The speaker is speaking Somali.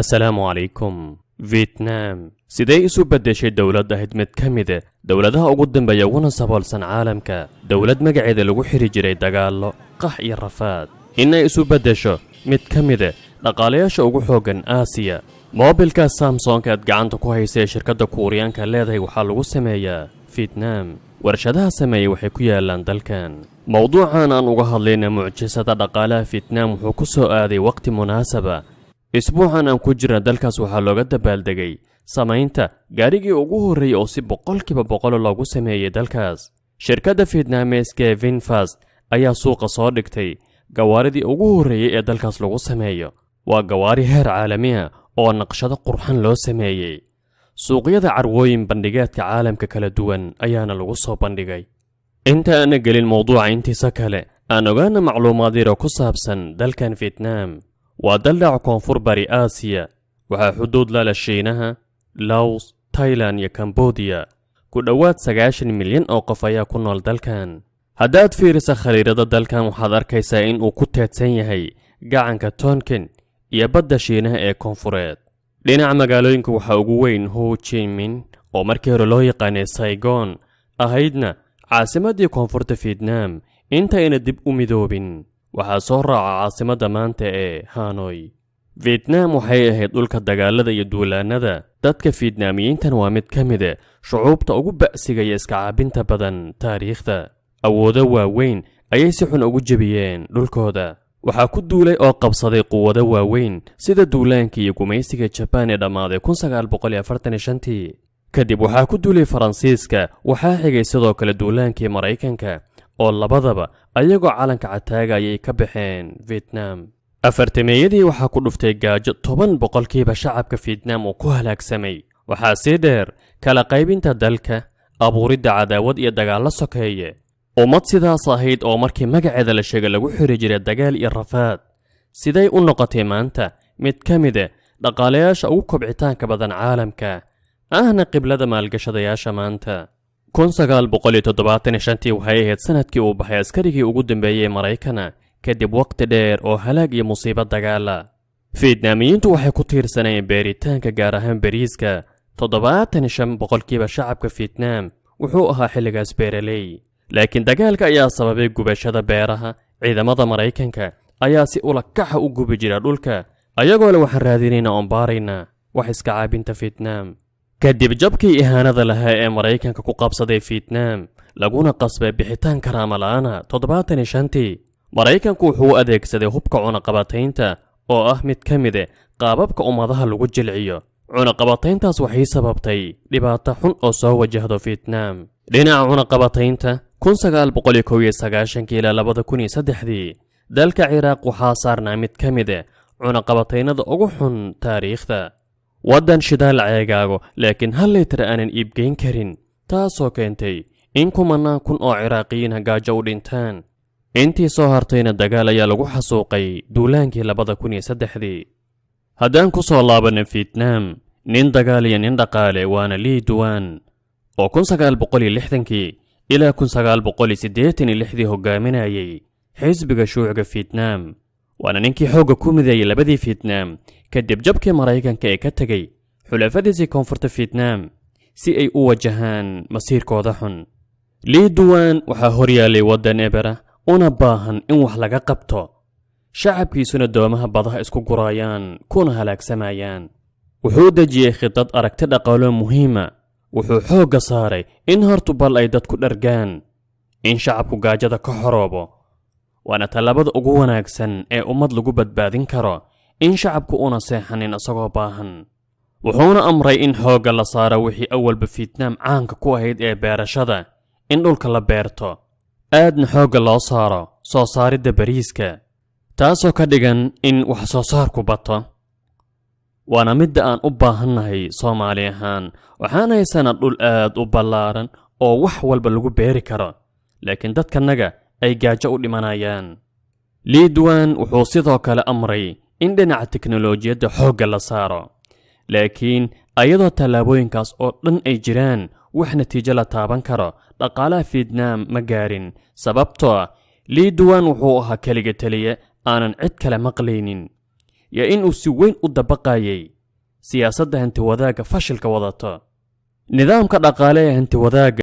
Assalaamu calaykum. Vietnam sidee isu beddeshay dowlad ahayd mid ka mid ah dowladaha ugu dambeeya uguna saboolsan caalamka, dowlad magaceeda lagu xiri jiray dagaallo, qax iyo rafaad, inay isu beddesho mid ka mid ah dhaqaalayaasha ugu xooggan Aasiya? Moobilka Samsung aad gacanta ku haysa ee shirkadda Kuuriyaanka leedahay waxaa lagu sameeyaa Vietnam. Warshadaha sameeyey waxay ku yaalaan dalkan. Mowduucan aan uga hadlayna, mucjisada dhaqaalaha Vietnam, wuxuu ku soo aaday waqti munaasaba. Isbuucan aan ku jirna dalkaas waxaa looga dabaaldegay samaynta gaarigii ugu horreeyey oo si 100% loogu sameeyey dalkaas. Shirkadda Fietnaameeska ee VinFast ayaa suuqa soo dhigtay gawaaridii ugu horreeyey ee dalkaas lagu sameeyo. Waa gawaari heer caalami ah oo naqshado qurxan loo sameeyey. Suuqyada carwooyin bandhigeedka caalamka kala duwan ayaana lagu soo bandhigay. Inta aana gelin mowduuca intiisa kale, aan ogaana macluumaad yar oo ku saabsan dalkan. Vietnam waa dal dhaca Koonfur Bari Aasiya. Waxaa xuduud la leh Shiinaha, Laos, Tailan iyo Kambodiya. Ku dhowaad 90 milyan oo qof ayaa ku nool dalkan. Haddaad fiirisa khariirada dalkan, waxaad arkaysaa in uu ku teedsan yahay gacanka Tonkin iyo badda Shiinaha ee koonfureed. Dhinaca magaalooyinka waxaa ugu weyn Ho Chi Minh, oo markii hore loo yaqaanay Saigon, ahaydna caasimaddii koonfurta Vietnam intayna dib u midoobin. Waxaa soo raaca caasimadda maanta ee Hanoy. Vietnam waxay ahayd dhulka dagaalada iyo duulaannada. Dadka Fietnaamiyiintan waa mid ka mid ah shucuubta ugu ba'siga iyo iska caabinta badan taariikhda. Awoodo waaweyn ayay si xun ugu jebiyeen dhulkooda. Waxaa ku duulay oo qabsaday quwado waaweyn, sida duulaankii iyo gumaysiga Jabaan ee dhammaaday 1945-tii. Kadib waxaa ku duulay Faransiiska. Waxaa xigay sidoo kale duulaankii Maraykanka, oo labadaba ayagoo calanka cataaga ayay ka baxeen Vietnam. Afartameeyadii waxaa ku dhuftay gaajo 10% shacabka Fietnaam uu ku halaagsamay. Waxaa sii dheer kala qaybinta dalka, abuuridda cadaawad iyo dagaallo sokeeye. Ummad sidaas ahayd oo markii magaceeda la sheegay lagu xiri jiray dagaal iyo rafaad, siday u noqotay maanta mid ka mid ah dhaqaalayaasha ugu kobcitaanka badan caalamka, ahna qiblada maalgashadayaasha maanta? 1975-tii waxay ahayd sanadkii uu baxay askarigii ugu dambeeyey ee Maraykana, kadib waqti dheer oo halaag iyo musiibo dagaala. Fietnaamiyiintu waxay ku tiirsanayeen beeritaanka, gaar ahaan beriiska. 75% shacabka Fietnaam wuxuu ahaa xilligaas beeraley, laakiin dagaalka ayaa sababay gubashada beeraha. Ciidamada Maraykanka ayaa si ulakaxa u gubi jira dhulka, ayagoo le waxaan raadinaynaa oon baaraynaa wax iska caabinta Fietnaam. Kadib jabkii ihaanada lahaa ee Maraykanka ku qabsaday Fietnaam, laguna qasbay bixitaan karaama la'aana 75-tii, Maraykanku wuxuu u adeegsaday hubka cunaqabataynta, oo ah mid ka mid ah qaababka ummadaha lagu jilciyo. Cunaqabatayntaas waxay sababtay dhibaato xun oo soo wajahdo Fietnaam. Dhinaca cunaqabataynta, 1991-kii ilaa 2003-dii dalka Ciraaq waxaa saarnaa mid ka mid ah cunaqabataynada ugu xun taariikhda. Waddan shidaal ceegaago, laakiin hal litir aanan iibgeyn karin, taasoo keentay in kumanaan kun oo Ciraaqiyiin gaajo u dhintaan. Intii soo hartayna dagaal ayaa lagu xasuuqay duulaankii 2003-dii. Haddaan ku soo laabanna Fietnaam, nin dagaal iyo nin dhaqaale waana Lii Duwan, oo 1960-kii ilaa 1986-dii hogaaminayay xisbiga Shuuciga Fietnaam, waana ninkii xoogga ku mideeyey labadii Fietnaam kadib jabkii Maraykanka ee ka tegey xulafadiisii koonfurta Fietnaam si ay u wajahaan masiirkooda xun. Lii Duwan waxaa horyaalay waddan ebera una baahan in wax laga qabto, shacabkiisuna doomaha badaha isku gurayaan kuna halaagsamayaan. Wuxuu dejiyey khidad aragti dhaqaalo muhiima. Wuxuu xoogga saaray in hortu bal ay dadku dhargaan, in shacabku gaajada ka xoroobo, waana tallaabada ugu wanaagsan ee ummad lagu badbaadin karo, in shacabku una seexanin isagoo baahan. Wuxuuna amray in xoogga la saaro wixii awalba Fietnaam caanka ku ahayd ee beerashada, in dhulka la beerto, aadna xoogga loo saaro soo saaridda bariiska, taasoo ka dhigan in wax soo saarku bato, waana midda aan u baahannahay Soomaali ahaan. Waxaan haysanaa dhul aad u ballaaran oo wax walba lagu beeri karo, laakiin dadkanaga ay gaajo u dhimanayaan. Liidwan wuxuu sidoo kale amray in dhinaca teknolojiyadda xoogga la saaro, laakiin ayadoo tallaabooyinkaas oo dhan ay jiraan, wax natiijo la taaban karo dhaqaalaha Fietnaam ma gaarin, sababtoo ah Liidwan wuxuu ahaa keliga teliye aanan cid kale maqlaynin. Iyo in uu si weyn u dabaqayay siyaasadda hantiwadaagga fashilka wadato, nidaamka dhaqaale ee hantiwadaagga.